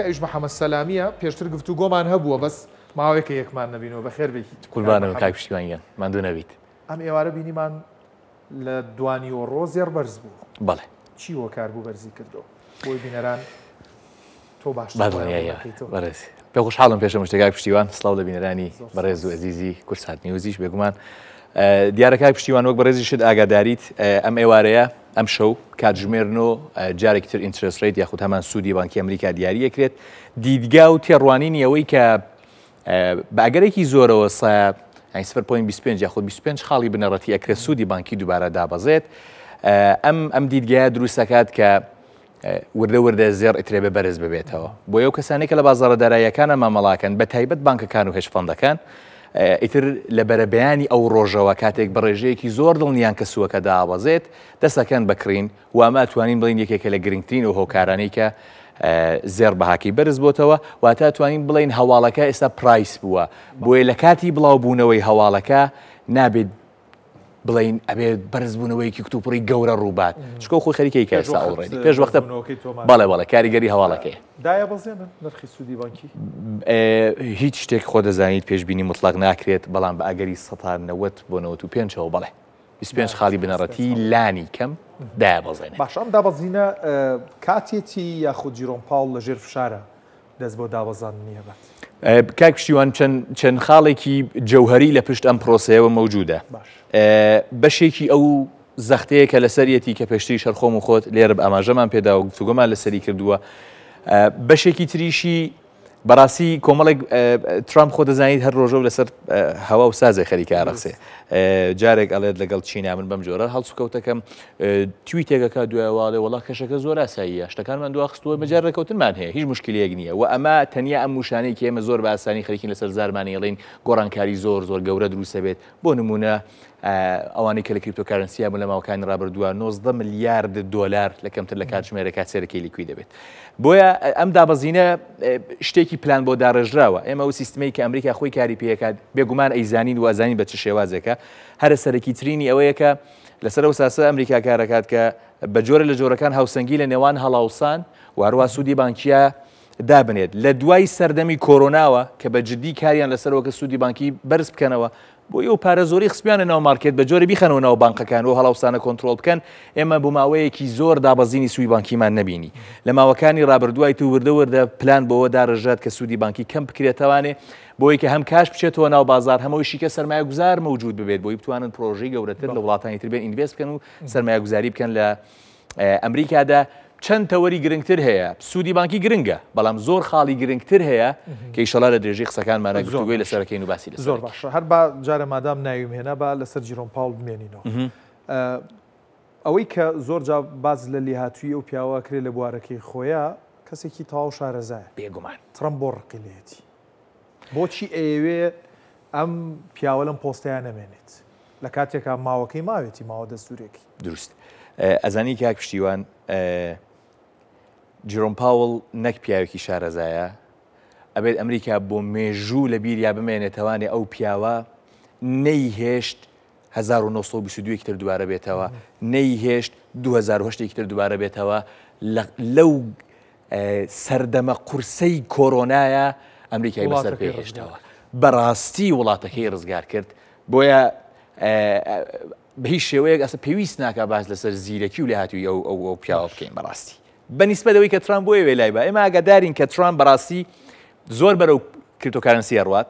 ئەویش محەمەد سەلامیە، پێشتر گفتوگۆمان هەبووە بەس ماوەیەکە یەکمان نەبینەوە، بەخێر بێی کاک قوربانم کاک محەمەد. پشتیوان گیان، ماندوو نەبیت. ئەم ئێوارە بینیمان لە دوانیوەڕۆ زێڕ بەرز بوو. بەڵێ. چی هۆکار بوو بەرزی کردەوە؟ بۆی بینەران تۆ باشتر با خۆیان ڕوون دڵنیاییەوە دەکەیتەوە. بەڕێز. پێ خۆشحاڵم پێش هەموو شتێک کاک پشتیوان، سڵاو لە بینەرانی زۆر بەڕێز و سوپاس. ئەزیزی کوردسات نیوزیش بێگومان. دیارە کاک پشتیوان وەک بەڕێزیشت ئاگاداریت ئەم ئێوارەیە ئەمشەو کاتژمێر نۆ جارێکی تر interest rate یاخود هەمان سوودی بانکی ئەمریکا دیاری ئەکرێت دیدگا و تێڕوانینی ئەوەی کە بە ئەگەرێکی زۆرەوە 0.25 یاخود 25 خاڵی بنەڕەتی ئەکرێت سوودی بانکی دووبارە دابەزێت ئەم ئەم دیدگایە دروستەکات کە وردە وردە زێڕ ئیترێ بە بەرز ببێتەوە. بۆیە ئەو کەسانەی کە لە بازاڕە داراییەکانە مامەڵاکەن بە تایبەت بانکەکان و hedge fund ەکان ئیتر لە بەرەبەیانی ئەو ڕۆژەوە کاتێک بە ڕێژەیەکی زۆر دڵنیان کە سووەکە دابەزێت دەستەکەن بە کڕین و ئەمە توانین بڵین یەکێکە لە گرنگترین ئەو هۆکارانەی کە زێڕ بەهاکەی بەرز بۆتەوە واتە توانین بڵین هەواڵەکە ئێستا price بووە بۆیە لە کاتی بڵاوبوونەوەی هەواڵەکە نابێت بڵێین ئەبێ بەرزبوونەوەیەکی کتوپڕی گەورە ڕووبات چکۆ خۆی خەریکە کە ئێستا already پێش وەختە بەڵێ بەڵێ کاریگەری هەواڵەکەی دایە بەزێنن نرخی سوودی بانکی هیچ شتێک خۆ دەزانیت پێشبینی مطلق ناکرێت بەڵام بە ئەگەری 90 بۆ 95ەوە بەڵێ 25 خاڵی بنەڕەتی لانی کەم دایە بەزێنێت باش ئەم دابەزینە کاتێتی یاخود جیرۆم پاوڵ لەژێر فشارە دەست بۆ دابەزاندنی ئەبات. کاک پشتیوان چەند چەند خاڵێکی جەوهەری لە پشت ئەم پرۆسەیەوە مەوجودە. بەشێکی ئەو زەختەیە کە لەسەریەتی کە پێشتریش هەر خۆم و خۆت لێرە ئاماژەمان پێدا و گفتوگۆمان لەسەری کردووە. بەشێکی تریشی بەڕاستی کۆمەڵێک ترامپ خۆ دەزانیت هەر ڕۆژە و لەسەر هەوا و سازێ خەریکە ئەڕەخسێ. جارێک ئەڵێت لەگەڵ چینا من بەم جۆرە هەڵسوکەوتەکەم تویتێکەکە دوایەوە ئەڵێ وەڵا کەشەکە زۆر ئاساییە شتەکانمان دواخستووە مەجار ڕێکەوتنمان هەیە هیچ مشکلەیەک نییە و ئەمە تەنیا ئەم وشانەی کە ئێمە زۆر بە ئاسانی خەریکین لەسەر زارمانی ئەڵێین گۆڕانکاری زۆر زۆر گەورە دروستە بێت بۆ نمونە ئەوانەی کە لە cryptocurrency یا بوون لە ماوەکانی ڕابردووە 19 ملیارد دۆلار لە کەمتر لە کاتژمێرەکە سێرەکەی liquid دەبێت بۆیە ئەم دابەزینە شتێکی پلان بۆ داڕێژراوە ئێمە ئەو سیستمەی کە ئەمریکا خۆی کاری پێکات بێگومان ئەیزانین و ئەزانین بە چ شێوازێکە هەرە سەرەکیترینی ئەوەیە کە لەسەر ئەو ساسە ئەمریکا کارەکات کە بە جۆرە لە جۆرەکان هاوسەنگی لە نێوان هەڵاوسان و هەروە سوودی بانکیە دابنێت لە دوای سەردەمی کۆرۆناوە کە بە جدی کاریان لەسەرەوە کە سوودی بانکی بەرز بکەنەوە بۆیە ئەو پارە زۆری خستبیانە ناو مارکێت بە جۆرێ بیخەنەوە ناو بانقەکان و هەڵاوسانە کۆنترۆڵ بکەن، ئێمە بۆ ماوەیەکی زۆر دابەزینی سووی بانکیمان نەبینی. لە ماوەکانی ڕابردووای تو وردە وردە پلان بۆوە داڕێژرات کە سوودی بانکی کەم بکرێتەوانێ بۆی کە هەم cash بچێتەوە ناو بازاڕ هەم ئەویشی کە سەرمایەگوزار مەوجود ببێت بۆی بتوانن پرۆژەی گەورەتر لە وڵاتانی تر بێن invest بکەن و سەرمایەگوزاری بکەن لە ئەمریکادا چەند تەوەری گرنگتر هەیە سوودی بانکی گرنگە بەڵام زۆر خاڵی گرنگتر هەیە کە ئیشەڵا لە درێژەی قسەکانمانە گفتوگۆی لەسەرەکەین و باسی لەسەر زۆر باشە هەر با جارە مادام ناویم هێنا با لەسەر جیرۆم پاوڵ بمێنینەوە ئەوەی کە زۆر جا باز لە لێهاتووی ئەو پیاوە کرێ لە بوارەکەی خۆیە کەسێکی تەواو شارەزایە بێگومان ترەمپ بۆ ڕقی لێتی بۆچی ئەیەوێ ئەم پیاوە لەم پۆستەیا نەمێنێت لە کاتێکا ماوەکەی ماوێتی ماوە دەستورێکی. دروست ئەزانی کاک پشتیوان جیرۆم پاوڵ نەک پیاوێکی شارەزایە ئەبێت ئەمریکا بۆ مێژوو لە بیریا بمێنێتەوانێ ئەو پیاوە نەیهێشت 1922 ێکی تر دووبارە بێتەوە نەیهێشت 2008 ێکی تر دووبارە بێتەوە لەو سەردەمە قورسەی کۆرۆنایە ئەمریکای بەسەر پێ هێشتەوە بەڕاستی وڵاتەکەی ڕزگار کرد بۆیە بە هیچ شێوەیەک ئەسە پێویست ناکە باس لەسەر زیرەکی و لێهاتووی ئەو ئەو ئەو پیاوە بکەین بەڕاستی بەنیسبەت ئەوەی کە ترامپ بۆیە وێلای بە ئێمە ئاگادارین کە ترامپ بەڕاستی زۆر بەرەو cryptocurrency ئەڕوات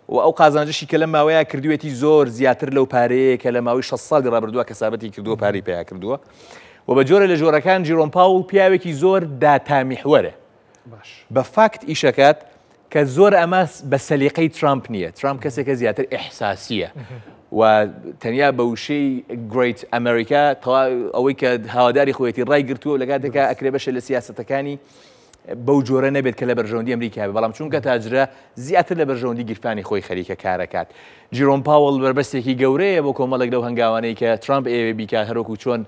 و ئەو قازانجشی کە لەم ماوەیە کردوێتی زۆر زیاتر لەو پارەیە کە لە ماوەی 6 ساڵی ڕابردووە کەسابەتی کردووە پارەی پیا کردووە و بە جۆرە لە جۆرەکان جیرۆم پاوڵ پیاوێکی زۆر داتا میحوەرە بە fact ئیشەکات کە زۆر ئەمە بە سەلیقەی ترامپ نییە ترامپ کەسێکە زیاتر ئیحساسیە و تەنیا بە وشەی Great America ئەوەی کە هاواداری خۆیەتی ڕای گرتووە لە کاتێکا ئەکرێ بەشێ لە سیاسەتەکانی بەو جۆرە نەبێت کە لە بەرژەوەندی ئەمریکا بێت بەڵام چونکە تاجرە زیاتر لە بەرژەوەندی گیرفانی خۆی خەریکە کارەکات جیرۆم پاوڵ بەربەستێکی گەورەیە بۆ کۆمەڵێک لەو هەنگاوانەی کە ترامپ ئەیەوێ بیکات هەروەکو چۆن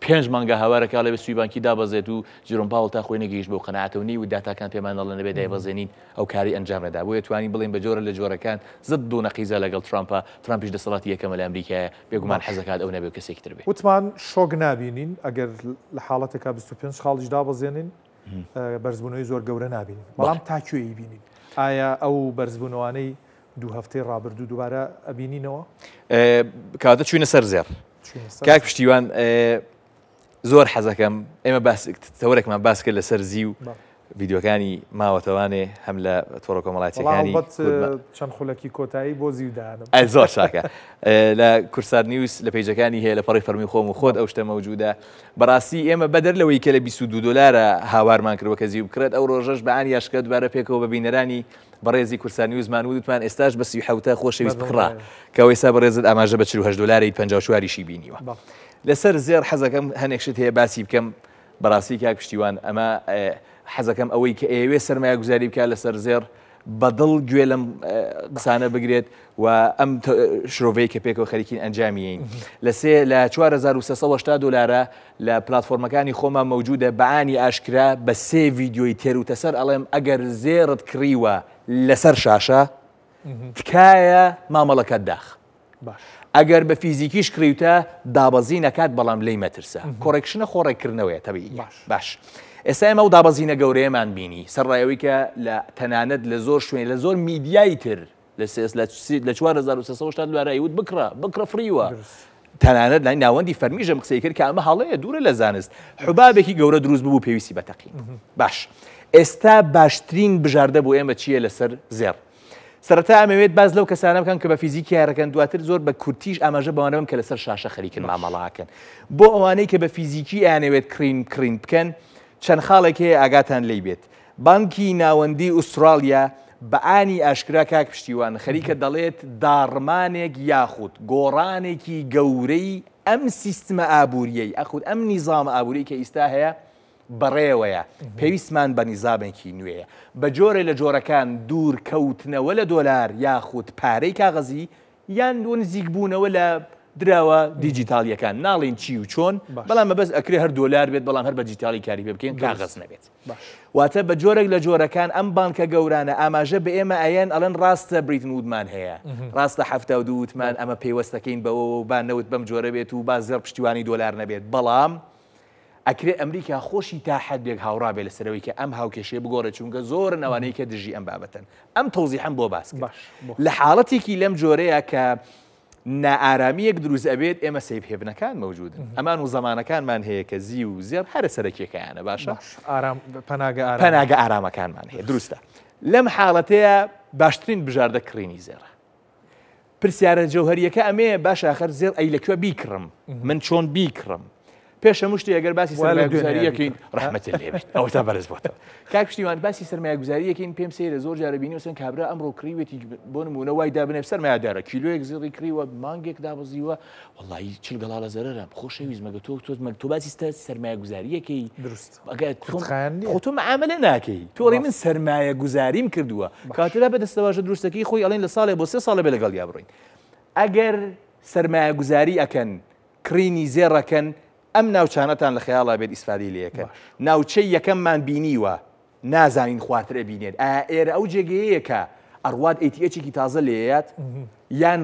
پێنج مانگە هاوارەکە ئەڵێ سوی بانکی دابەزێت و جیرۆم پاوڵ تا خۆی نەگەیشت بەو قەناعەتە و نەیوت داتاکان پێمان دەڵێن ئەبێ دایبەزێنین ئەو کاری ئەنجام نەدا بۆیە توانین بڵێین بە جۆرە لە جۆرەکان زد و نەقیزە لەگەڵ ترامپە ترامپیش دەسەڵاتی یەکەمە لە ئەمریکایە بێگومان حەزەکات ئەو نەبێ و کەسێکی تر بێ. وتمان شۆک نابینین ئەگەر لە حاڵەتێکا 25 خاڵیش دابەزێنین. بەرزبوونەوەی زۆر گەورە نابینین بەڵام تا کوێی بینین ئایا ئەو بەرزبوونەوانەی دوو هەفتەی ڕابردوو دووبارە ئەبینینەوە؟ کاتە چوینە سەر زێڕ کاک پشتیوان زۆر حەزەکەم ئێمە باس تەوەرێکمان باس کرد لەسەر زیو ڤیدیۆکانی ماوەتەوانێ هەم لە تۆڕە کۆمەڵایەتیەکانی چەند خولەکی کۆتایی بۆ زیو دانم ئەی زۆر چاکە لە کورسات نیوز لە page ەکانی هەیە لە پەڕی فەرمی خۆم و خۆت ئەو شتە مەوجودە بەڕاستی ئێمە بەدەر لەوەی کە لە 22 دلارە هاوارمان کردوە کە زیو بکڕێت ئەو ڕۆژەش بە ئان یاشکە دوبارە پێکەوە بە بینەرانی بەڕێزی کورسات نیوزمان وتمان ئێستاش بە 37 خۆشەویست بکڕا کە ئێستا بەڕێزت ئاماژە بە 48 دلاری 54یشی بینیوە لەسەر زێڕ حەزەکەم هەنێک شت هەیە باسی بکەم بەڕاستی کاک پشتیوان ئەمە حەزەکەم ئەوەی کە ئەیەوێ سەرمایەگوزاری بکات لەسەر زێڕ بەدڵ گوێ لەم قسانە بگرێت و ئەم شرۆڤەی کە پێکەوە خەریکین ئەنجامیین لە سێ لە 4380 دلارە لە پلتفۆرمەکانی خۆمان مەوجودە بەعانی ئاشکرا بە سێ ڤیدیۆی تێر و تەسەر ئەڵێم ئەگەر زێڕت کڕیوە لەسەر شاشە تکایە مامەڵەکەت داخ باش. ئەگەر بە فیزیکیش کڕیوتە دابەزین ئەکات بەڵام لێی مەترسە correction ە خۆ ڕێککردنەوەیە تەبیعیە باش. باش ئێستا ئێمە ئەو دابەزینە گەورەیەمان بینی سەرڕای ئەوەی کە لە تەنانەت لە زۆر شوێن لە زۆر میدیای تر لە سێ لە لە 4380 دلار ئەیوت بکڕە بکڕە فڕیوە دروست. تەنانەت لای ناوەندی فەرمیش ئەم قسەی کرد کە ئەمە هەڵەیە دوورە لە زانست حوبابێکی گەورە دروست ببوو پێویستی بە تەقین باش ئێستا باشترین بژاردە بۆ ئێمە چییە لەسەر زێڕ سەرەتا ئەمەوێت باس لەو کەسانە بکەم کە بە فیزیکی یارەکەن دواتر زۆر بە کورتیش ئاماژە بەوانە بم کە لەسەر شاشە خەریکن مامەڵاکەن بۆ ئەوانەی کە بە فیزیکی ئەیانەوێت کڕین کڕین بکەن چەند خاڵێک هەیە ئاگاتان لی بێت بانکی ناوەندی ئوستراڵیا بە ئانی ئاشکرا کاک پشتیوان خەریکە دەڵێت داڕمانێک یاخود گۆڕانێکی گەورەی ئەم سیستمە ئابووریەی ئەخود ئەم نیزامە ئابووری کە ئیستا هەیە بەڕێوەیە، پێویستمان بە نیزامێکی نوێیە، بە جۆرێ لە جۆرەکان دوور کەوتنەوە لە دۆلار یاخود پارەی کاغەزی یان نزیک بوونەوە لە دراوە دیجیتاڵییەکان، ناڵێین چی و چۆن، بەڵام مەبەست ئەکرێ هەر دۆلار بێت بەڵام هەر بە دیجیتاڵی کاری پێ بکەین کاغەز نەبێت. واتە بە جۆرێک لە جۆرەکان ئەم بانکە گەورانە ئاماژە بە ئێمە ئەیەن ئەڵێن ڕاستە بریتن وودمان هەیە، ڕاستە 72 وتمان ئەمە پەیوەستەکەین بەوەوە و با نەوت بەم جۆرە بێت و با زێڕ پشتیوانی دۆلار نەبێت، بەڵام ئەکرێ ئەمریکا خۆشی تا حەدێک هاوڕا بێ لەسەر ئەوەی کە ئەم هاوکێشەیە بگۆڕێت چونکە زۆرن ئەوانەی کە دژی ئەم بابەتەن. ئەم تەوزیحەم بۆ باس کرد. باش بۆ. لە حاڵەتێکی لەم جۆرەیە کە نائارامییەک دروست ئەبێت ئێمە safe haven ەکان مەوجودن. ئەمان و زەمانەکانمان هەیە کە زیو و زێڕ هەرە سەرەکیەکەیانە باشە؟ باش ئارام پەناگە ئارام. پەناگە ئارامەکانمان هەیە دروستە. لەم حاڵەتەیە باشترین بژاردە کڕینی زێڕە. پرسیارە جەوهەریەکە ئەمەیە باشە ئاخر زێڕ ئەی لە کوێ بیکڕم من چۆن بیکڕم پێش هەموو شتێ ئەگەر باسی سەرمایەگوزاریەکەین ڕەحمەتت لێ بێت ئەوە تا بەرز بۆتەوە کاک پشتیوان باسی سەرمایەگوزاریەکەین پێم سەیرە زۆر جارە بینی وسن کابرا ئەمڕۆ کڕیوێتی بۆ نمونە وای دابنێ سەرمایەدارە کیلۆیەک زێڕی کڕیوە مانگێک دابەزیوە وەڵی چل گەڵا لە زەرەرە خۆشەویست مەگە تۆ تۆ مەگە تۆ باسی سەرمایەگوزاریەکەی دروست ئەگەر تۆ کورتخایەن نییە. خۆ تۆ معاملە ناکەی تۆ ئەڵێی من سەرمایەگوزاریم کردووە کەواتە بە دەستەواژە دروستەکەی خۆی ئەڵێن لە ساڵێ بۆ سێ ساڵێ بێ لەگەڵیا بڕۆین ئەگەر سەرمایەگوزاری ئەکەن کڕینی زێڕەکەن ئەم ناوچانەتان لە خەیاڵا بێت ئیسفادەی لێ ئەکەن ناوچەی یەکەممان بینیوە نازانین خوارتر ئەبینێت ئایا ئێرە ئەو جێگەیەیە کە ئەڕوات ATH ێکی تازە لێیات یان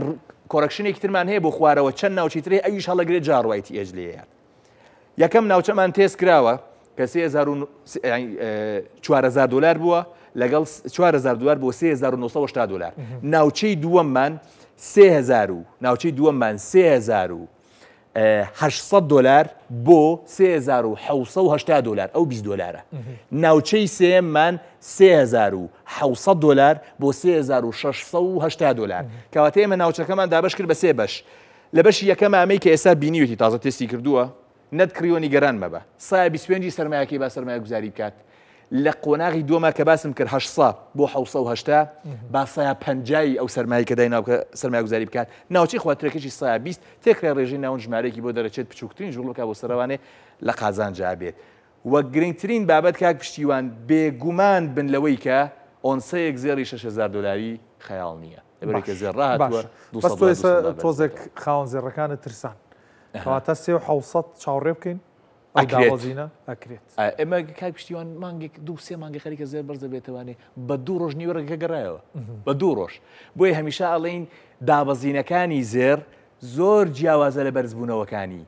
correction ێکی ترمان هەیە بۆ خوارەوە چەند ناوچەی تر هەیە ئەویش هەڵەگرێت جا ڕوا ATH لێیات یەکەم ناوچەمان تێست کراوە کە 4000 دلار بووە لەگەڵ 4000 دلار بۆ 3980 دلار ناوچەی دووەممان 3000 و ناوچەی دووەممان 3000 800 دلار بۆ 3780 دلار ئەو 20 دلارە ناوچەی سێممان 3700 دلار بۆ 3680 دلار کەواتە ئێمە ناوچەکەمان دابش کرد بە سێ بەش لە بەشی یەکەما ئەمەی کە ئێستا بینیوێتی تازە تێستی کردووە نەت کڕیوە نیگەران مەبە سایە 25 ی سەرمایەکەی با سەرمایەگوزاری بکات لە قۆناغی دووەما کە باسم کرد 800 بۆ 780 با سایە 50 ی ئەو سەرمایەی کە دایناو کە سەرمایەگوزاری بکات ناوچەی خواترەکەشی سایە 20 تێکڕای ڕێژەی ناوەند ژمارەیەکی بۆ دەرەچێت بچووکترین جووڵ بکات بۆ سەرەوانێ لە قازانجا بێت وە گرنگترین بابەت کاک پشتیوان بێگومان بن لەوەی کە ئۆنسەیەک زێڕی 6000 دۆلاری خەیاڵ نییە. لەبەرئەوەی کە زێڕ ڕاهاتووە باشە بەس تۆ ئێستا تۆزێک خاوەن زێڕەکانت ترسان کەواتە سێ و حەوسەد چاوەڕێ بکەین ئەو دابەزینە ئەکرێت ئێمە کاک پشتیوان مانگێک دوو سێ مانگی خەریکە زێر بەرز دەبێتەوانێ بە دوو ڕۆژ نیوە ڕێگەکە گەڕایەوە بە دوو ڕۆژ بۆیە هەمیشە ئەڵێین دابەزینەکانی زێر زۆر جیاوازە لە بەرزبوونەوەکانی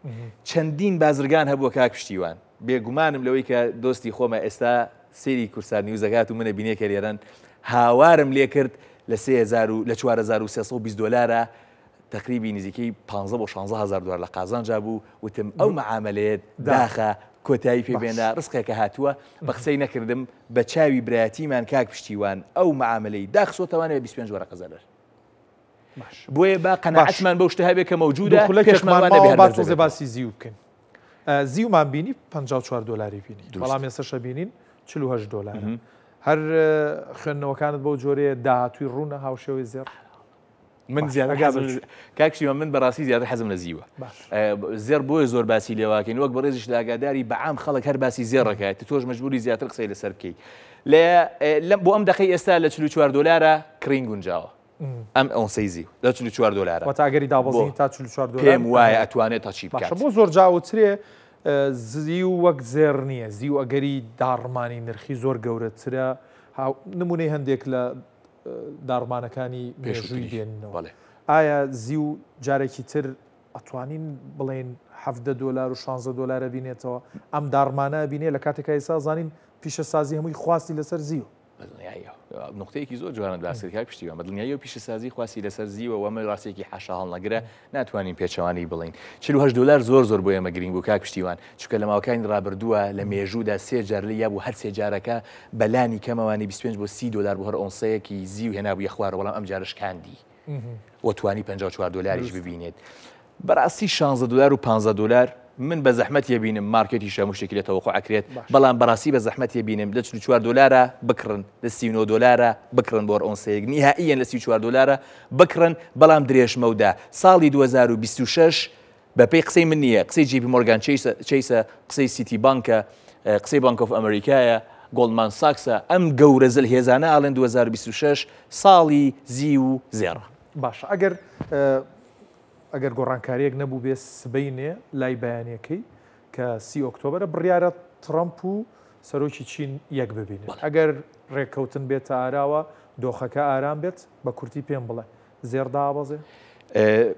چەندین بازرگان هەبووە کاک پشتیوان. بێگومانم لەوەی کە دۆستی خۆمە ئێستا سەیری کوردسات نیوز دەکات و منە بینێ کە لێرەن هاوارم لێ کرد لە 3000 و لە 4320 دۆلارە تقریبی نزیکەی 15 بۆ 16 هزار دلار لە قازانجا بوو وتم ئەو مەعامەلەیەت داخە کۆتایی پێ بێنە ڕزقێکە هاتووە بە قسەی نەکردم بە چاوی برایەتیمان کاک پشتیوان ئەو مەعامەلەی داخسۆتەوانێ 25 وەرەقە زەرەر بۆیە با قەناعەتمان بەو شتە هەبێ کە مەوجودە پێشمان وا نەبێ هەر با بەرز تۆزێ دەبێتەوە. باسی زیو بکەین زیومان بینی 54 دۆلاری بینی بەڵام ئێستەشە بینین 48 دۆلارە هەر خوێندنەوەکانت بەو جۆرەیە داهاتووی ڕوونە هاوشێوەی زێڕ؟ من زیاتر حەزم کاک شیوان من بەڕاستی زیاتر حەزم لە زیوە زێڕ بۆیە زۆر باسی لێواکەین وەک بەڕێزیش ئاگاداری بەعام خەڵک هەر باسی زێڕەکە تۆش مەجبوری زیاتر قسەی لەسەر بکەیت لە بۆ ئەم دەقەی ئێستا لە 44 دۆلارە کڕین گونجاوە ئەم ئۆنسەی زیو لە 44 دۆلارە واتە ئەگەری دابەزینی تا 44 دۆلار پێم وایە ئەتوانێت تا چی بکات باشە بۆ زۆر جاوترێ زیو وەک زێڕ نییە زیو ئەگەری داڕمانی نرخی زۆر گەورەترە نمونەی هەندێک لە داڕمانەکانی مێژووی دێننەوە ئایا زیو جارێکی تر ئەتوانین بڵێین 17 دۆلار و 16 دۆلارە بینێتەوە ئەم داڕمانە بینێ لە کاتێکا ئێستا زانین پیشەسازی هەمووی خواستی لەسەر زیو بەدڵنیاییەوە نقطەیەکی زۆر جوانت باس کرد کاک پشتیوان بەدڵنیاییەوە پیشەسازی خواستی لەسەر زیوە و ئەمە ڕاستیەکی حاشا هەڵنەگرە ناتوانین پێچەوانەی بڵێین 48 دۆلار زۆر زۆر بۆ ئێمە گرنگ بوو کاک پشتیوان چونکە لە ماوەکانی ڕابردووە لە مێژوودا سێ جار لێ یابوو هەر سێ جارەکە بەلانی کەمەوانی 25 بۆ 30 دۆلار بۆ هەر ئۆنسەیەکی زیو هێنابوویە خوارەوە بەڵام ئەم جارە شکاندی و توانی 54 دۆلاریش ببینێت بەڕاستی شانزە دۆلار و پانزە دۆلار من بە زەحمەت یەبینم مارکێتیش هەموو شتێکی لێ تەوەقوع ئەکرێت بەڵام بەڕاستی بە زەحمەت یەبینم لە 44 دۆلارە بکڕن لە 39 دۆلارە بکڕن بۆ هەر ئۆنسەیەک نیهائیەن لە 34 دۆلارە بکڕن بەڵام درێژمەودا ساڵی 2026 بەپێی قسەی من نییە قسەی جی پی مۆرگان چەیسە قسەی سیتی بانکە قسەی بانک ئۆف ئەمریکایە گۆڵدمان ساکسە ئەم گەورە زلهێزانە ئاڵێن 2026 ساڵی زیو و زێڕە. باشە ئەگەر ئەگەر گۆڕانکارییەک نەبووبێ سبەینێ لای بەیانیەکەی کە سی ئۆکتۆبەرە بڕیارە تڕەمپ و سەرۆکی چین یەک ببینن ئەگەر ڕێککەوتن بێتە ئاراوە دۆخەکە ئارام بێت بە کورتی پێم بڵێ زێڕ دابەزێ؟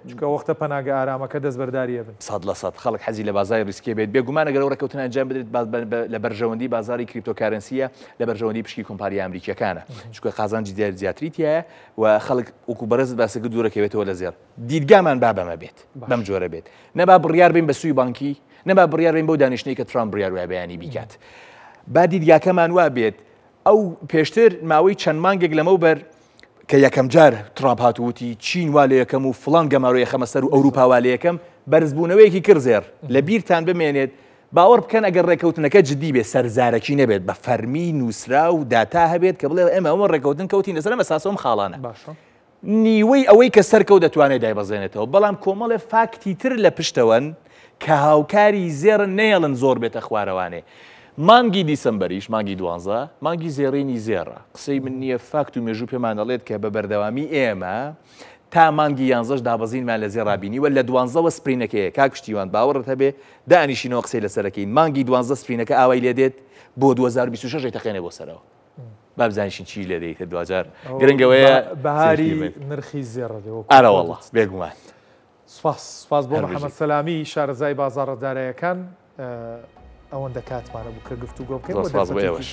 چونکە وەختە پەناگە ئارامەکە دەستبەرداری ئەبن. 100% خەڵک حەزی لە بازاڕی risk ێ بێت بێگومان ئەگەر ئەو ڕێککەوتنە ئەنجام بدرێت لە بەرژەوەندی بازاڕی cryptocurrency یە لە بەرژەوەندی پشکی کۆمپانیا ئەمریکیەکانە چونکە قازانجی زیاتری تیایە و خەڵک وەکو بەڕێزت باست کرد دوورەکەوێتەوە لە زێڕ دیدگامان با بەمە بێت بەم جۆرە بێت نەبا بڕیار بین بە سوی بانکی نەبا بڕیار بین بەو دانیشتنەی کە ترامپ بڕیار وایە بەیانی بیکات با دیدگاکەمان وا بێت ئەو پێشتر ماوەی چەند مانگێک لەمەوبەر کە یەکەم جار ترامپ هات وتی چین وا لە یەکەم و فڵان گەمارۆ یەخەمە سەر و ئەوروپا وا لە یەکەم بەرزبوونەوەیەکی کرد زێڕ لە بیرتان بمێنێت باوەڕ بکەن ئەگەر ڕێکەوتنەکە جدی بێت سەرزارەکی نەبێت بە فەرمی نووسراو و داتا هەبێت کە بڵێ ئێمە ئەوە ڕێکەوتن کەوتین لەسەر ئەم ئەساسە و ئەم خاڵانە. باشە. نیوەی ئەوەی کە سەرکەوت دەتوانێت دایبەزێنێتەوە بەڵام کۆمەڵێ فاکتی تر لە پشتەوەن کە هاوکاری زێڕن نەیەڵن زۆر بێتە خوارەوانێ. مانگی دیسەمبەریش مانگی دوانزە مانگی زێڕینی زێڕە قسەی من نییە فاکت و مێژوو پێمان دەڵێت کە بە بەردەوامی ئێمە تا مانگی یانزەش دابەزینمان لە زێڕا بینیوە لە دوانزەوە سپرینەکەیە کاک پشتیوان باوەڕت هەبێ دانیشینەوە قسەی لەسەر ئەکەین مانگی دوانزە سپرینەکە ئاوای لێ دێت بۆ 2026 ئەیتەقێنێ بۆ سەرەوە با بزانیشین چی لێ دێیتە دواجار گرنگ ئەوەیە بەهاری نرخی زێڕە بێ وەکو ئارە وەڵا بێگومان. سپاس سپاس بۆ محەممەد سەلامی شارەزای بازاڕە دارایەکان ئەوەندە کاتمانە بوو کە گفتوگۆ بکەین. زۆر سپاس بۆ ئێوەش.